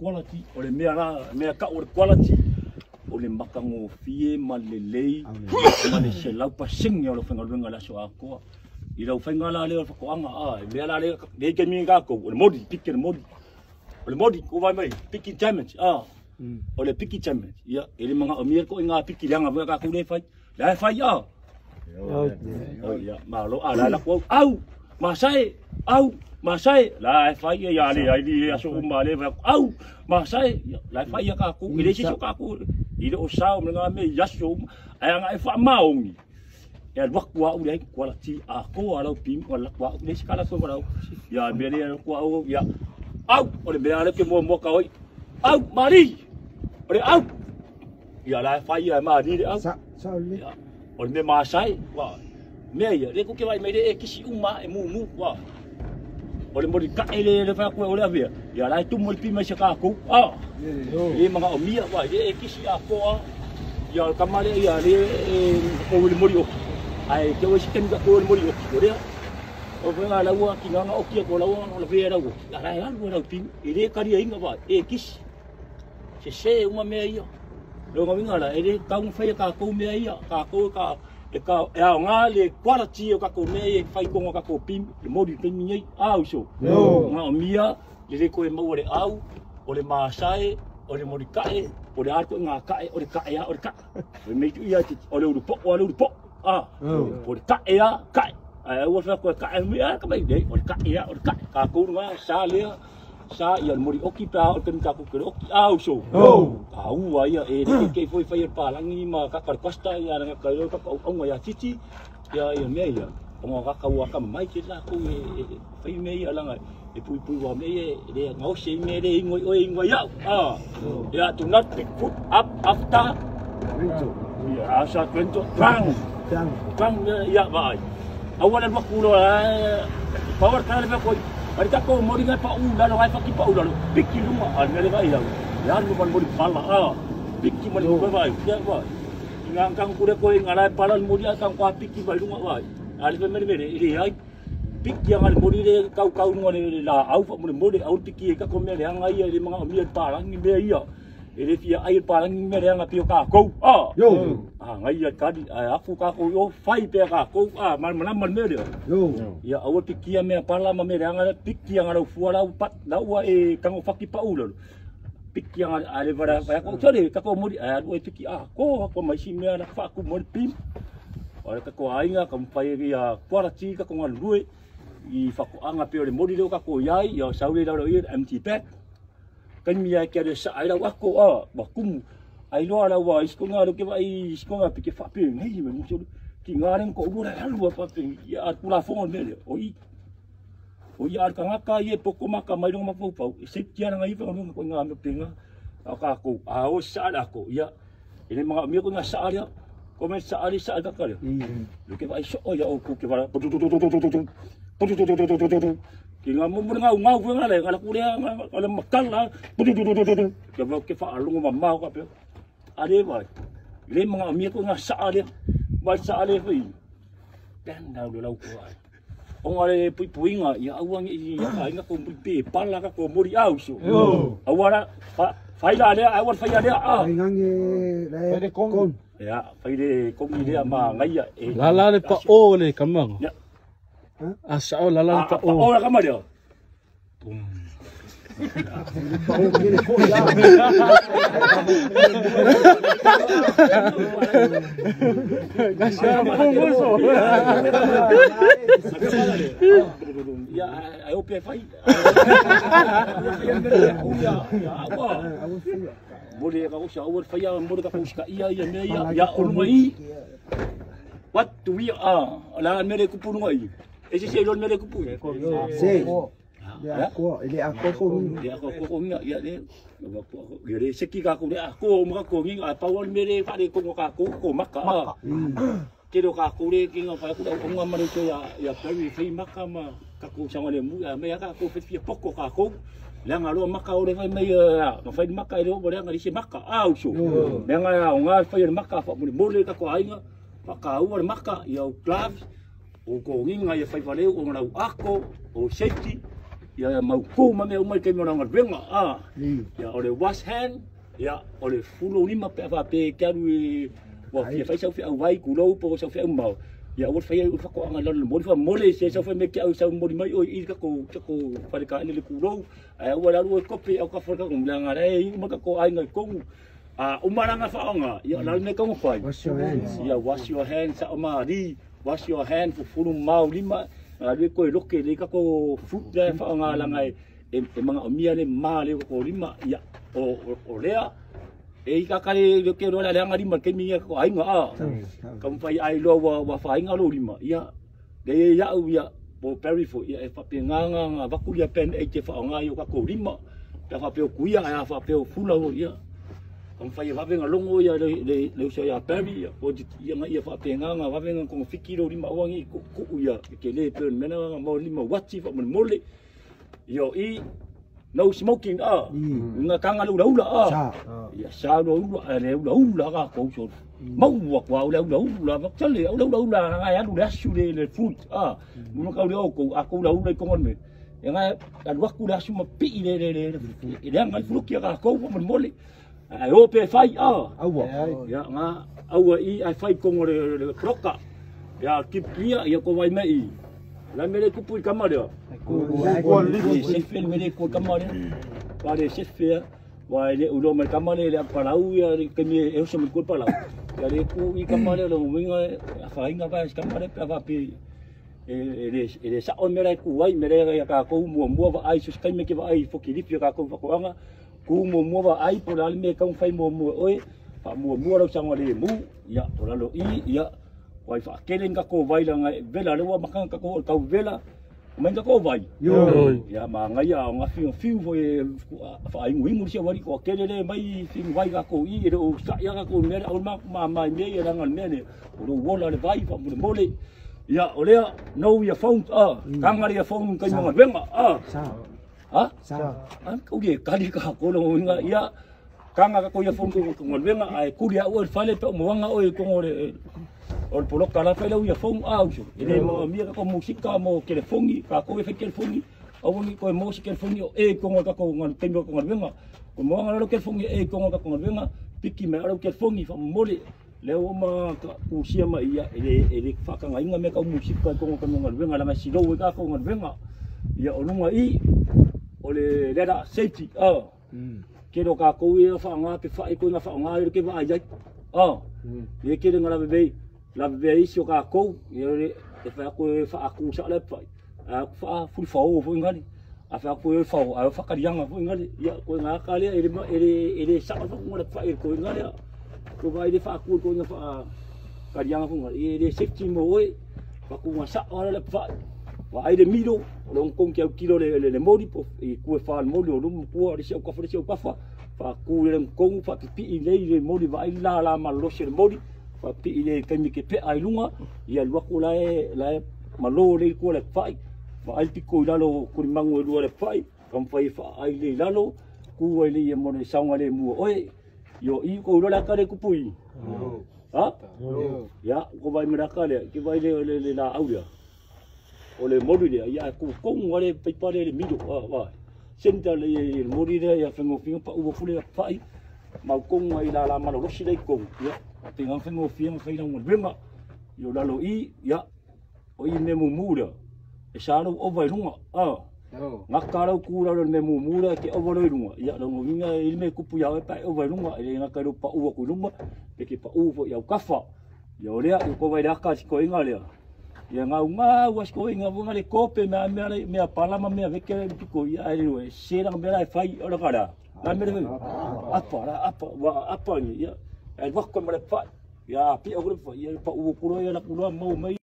Quality, o le mea la, mea kau o le quality, o le matagofie ma le lelei ma le 100% o le faigaluega i le aso atoa. I lau faiga la lea o le faatoaga, a, e mea la lea, lea i taimi tatou, o le moli, piki le moli. O le moli, ua vaai mai, piki damage, a, o le piki damage, ia, e le manaomia ko ngā piki leaga foi a tatou le fai. La e fai, a. O ia, malo, a la la ko au, masae, au, masae, la e fai ia le ai li aso uma le vai au, masae, la e fai ia tatou, e le se so tatou, i le o sao me ngā me i aso uma, ai anga e wha maongi. E alu aku au le quality a ko ala pim o la kwa le skala ko wala ya me le ko au ya au o le mea le ke mo mo ka oi au mari o le au ia la fai ia mari le au Sa, sa le. ia o le mea masai wa mea ia le ku ke vai mai le e kisi uma e mu mu wa o le mori ka ele le fa ko o le avea ia la tu mo le pima se ka ku a e manga o mia wa e kisi a ko a ia o kamale ia le e ko le mori o ai ke o se ka ko le mori o o le o fa la ua ki nganga o ki ko la ua la vea la ua la la la la pim e le kari inga wa e kisi se se uma mea ia lo ngawinga la e le kau fai ka ko mea ia ka ko ka e ka e ao ngā le quality o ka ko mea ia fai konga ka ko pim le mori te mi au so Yo. ngā o mia le le koe maua le au o le masae o le mori kae o le arko ngā kae o le kae a o le kae o le meitu ia te o le uru po o le uru po a o le kae a kae ai ua fa koe kae mi a ka mai nei o le kae a o le kae ka ko ngā sa lea sa ia le mori oki pa o te ka ko ke oki au so Yo. a ua ia e ke ke foi fai palangi ma ka ka costa ia nga ka ka ka onga ia titi ia ia mea ia onga ka ka ua ka mai ke la ko e fai mea ia langa e pui pui wa mea ia le ngau se me le ingoi oi ingoi ia a ia do not pick foot up after Rito. ia asa twento bang Tang. bang ia vai awana wa kulo power ka le ko ari ta ko mori ngai pa u la lo ngai pa ki pa u la lo piki lunga a le vai la ya lu ban mori pala a piki mori ko vai ya vai ngang kang kure ko ngai pala mori a kang ko piki vai lunga vai a le mere mere ile ai piki anga le mori le kau kau lunga le la au fa mori mori au piki ka ko me le anga ia le manga mi pala ngi me ia ele fia ai pala ngi me le anga pio ka ko a Yo. a ngai ia kadi a afu ka ko yo fai pe ka ko a mal mal mal me le Yo. ia aua pikia mea pala ma mea anga pikia anga lau fua lau pat lau ua e kango whaki pa ula pikia anga ale vara vai ko tore ka ko mori a e piki a ko ko mai si mea na whaku mori pim ora ka ko ainga ka mpai ia quality ka ko ngā lue i whako anga pe o le mori leo ka ko iai ia saule lau lau ia empty bag kai mia kia le sa ai lau ako a wa kumu ai loa lau wa isko ngā ke vai isko ngā pike whape nei me muso ki ngā reng ko ura halu wa whape ia a kula fongo mele o i o ia ar kangaka ia poko maka mai runga mapau e safety ana ngai whango ko ngā me penga a ka ko a o sa ala ko ia e le mga mea ko ngā sa alia ko me sa ali sa ka ka lo ke vai so o ia o ku ke vara ki ngā mumu ngā ngā ngā le ngā kure ngā le makala ke va ke fa alunga mamau ka pe ale vai le mga mea ko ngā sa alia vai sa alia foi ten nau le lau ko ai onga le pui puinga ia aua ngi ia ka inga ko pe pala ka ko mori au so Yo. aua la fai la le aua fai le a Ai ngange le kon. ia fai le kongi le ma ngai ia e La la le pa o le kamanga. Ya. A sa o la la le pa o o. la kama le Pa o ke le ko ya. Ia ai o pe fai ia ia aua mori ka usa aua fai ia mori ka usa ia ia me ia ia o lunga i what do we a la mere kupu lunga i e se se lo mere kupu Se. Le ako, le ako ko. le ako ko ko ia le ia le seki ka ko le ako mo ka ko ngi a pau mere fa le ko ka ko ko maka a te ro ka ko le ki nga fa ko o nga mare ko ia ia peri fai maka ma ka ko sanga le mu a me ka ko fe fia poko ka ko le nga lo maka o le fai mai a ma fai maka e le o le nga se maka a uso me nga o nga fai le maka fa mo le ka ko ainga fa ka u le maka ia o gloves o ko ngi nga ia fai valeu o lau ako o safety Ia mautu ma mea uma i taimi o le galuega a. Ia o le wash hand, ia o le fulo lima pe a faapea e te alu i ua fia fai sau feau vai tulou po o sau feau mamao. Ia aua le faia i faatoaga i lalo o le moli faamole se sau fai mai te au sau moli mai oi i tatou fale taele le tulou. Ae aua le alu e kope au ka fale tatou leaga la e iu ma tatou aiga i totonu. A uma la nga whaonga, ia la le kaunga whai. Wash your hands. Ia wash your hands sa o maari, wash your hand fufulu mau lima, a le koe loke le kako fruit le whaonga langa e manga o mia le ma le ko lima, ia o lea e i kakare le ke roa le anga lima ke mi ko ainga a. Ka mwhai ai loa wa whainga lo lima, ia le ia au ia po peri fo ia e whape ngā vakulia pen e te whaonga i o kako lima, pe whape o kuia a whape o fula o ia. Ka mwhai wawenga longo ia le usa ia peri ia o ia nga ia whape ngā wawenga kongo fiki lo lima uangi ku ia ke le pe mena nga mo lima wati fa mole ia i no smoking a nga kanga ula ula a ia sa ula ula le ula ula ka ko so mau wa kwa ula ula ula ma chale ula ula ula nga ya lu asu le fruit a mo ka ula ko a ko ula ula ko ngone e nga alu aku le asu ma pi le le le le nga fruit ka ko mole ai o pe fai a aua ia nga aua i ai fai kongo le kroka ia keep clear ia ko vai mai la mele kupu i kama lea ko li se fe mele ko kama lea pa le se fe wa le ulo me kama le palau ia ke mi e so me ko palau ia le ku i kama lea lo winga fa inga va kama le pa va pe e le sa o mele ku ai mele ia ka ko mua mua va ai so kai me ke va ai fo ki lipi ka ko va ko anga ku mua mua va ai po la me ka fai mua mua oi fa mua mua lo sanga le mu ia o la lo i ia wai fa kele nga ko vai la vela le wa makanga ka ko ka vela mai ka ko vai yo ia ma ngai a nga fi fiu fo e fa ai ngi se wari ko kele le mai fi vai ka ko i le o sa ia ka ko me o ma ma me ia nga me le o lo wola le vai fa mo mole ia o le no ia phone a ka nga ia phone kai mo venga a sa ha sa a ko le kali ka ko lo nga ia kanga ka ko ia phone ko venga ai kuria o fale pe mo nga o ko le o le poloka la fai lau ia phone a uso e le mo mia ka ko musika mo telefoni ka ko e fai telefoni au ni ko mo se telefoni o e ko ka ko ngal tembo ko ngal venga ko mo ngal lo telefoni e ko ka ko ngal venga piki me alo telefoni fa mole le o ma ka ku sia ma ia e le fa ka ngai me ka musika ko ko ngal venga la ma si lo ka ko ngal venga ia o lunga i o le lera safety a ke lo ka ko ia fa nga pe fa ko nga fa nga le ke va ai a le ke le ngala be la be isi ka ko ia le e fa ko fa aku sa le fa a fa fu fa o fu ngali a fa ko fa a fa ka yanga fu ngali ia ko nga ka le e le sa fa ko le fa ko ngali ko vai le fa ku ko nga fa ka yanga fu ngali e le safety mo oi fa ku nga sa o le fa wa ai le miro lo kong ke kilo le mori po i ku fa le mori o lu ku le se ka fa le se ka fa fa ku le kong fa pi i le le mori vai la la ma lo se le mori fa pi le kai ke pe ai lunga ia lua ko la e malo le ko le fai fa ai piko i lalo kuri mangu e lua le fai kam fai fa ai le lalo ku ai le ia mo le saunga le mua oi yo i ko lo la ka le kupui ha ia ko vai me la ka le ke vai le le la au le o le mori le ia ku konga le paipa le miro a va senta le mori le ia fengo fingo pa u fu le fai mau konga i la la malo rosi le kong ia te ngā whenua whianga whai ranga venga i o lalo i ia o i me mumura e sa rau ova i runga a ngā ka rau kūraro me mumura ke ova rau i runga ia rongo winga i me kupu ia e pa ova i runga e le ngā kai rau pa ua kui ruma pe ke pa uvo i au kawha ia o lea i ko vai raka si ko inga lea ia ngā unga ua si ko inga vunga le kope mea mea mea palama mea veke le piko ia ai le se ranga mea lai whai o raka rā ngā mea le apa rā apa wa apa ni ia ai wako ma le fa ia pi o le fa ia pa u kuro ia la kuro mau mai.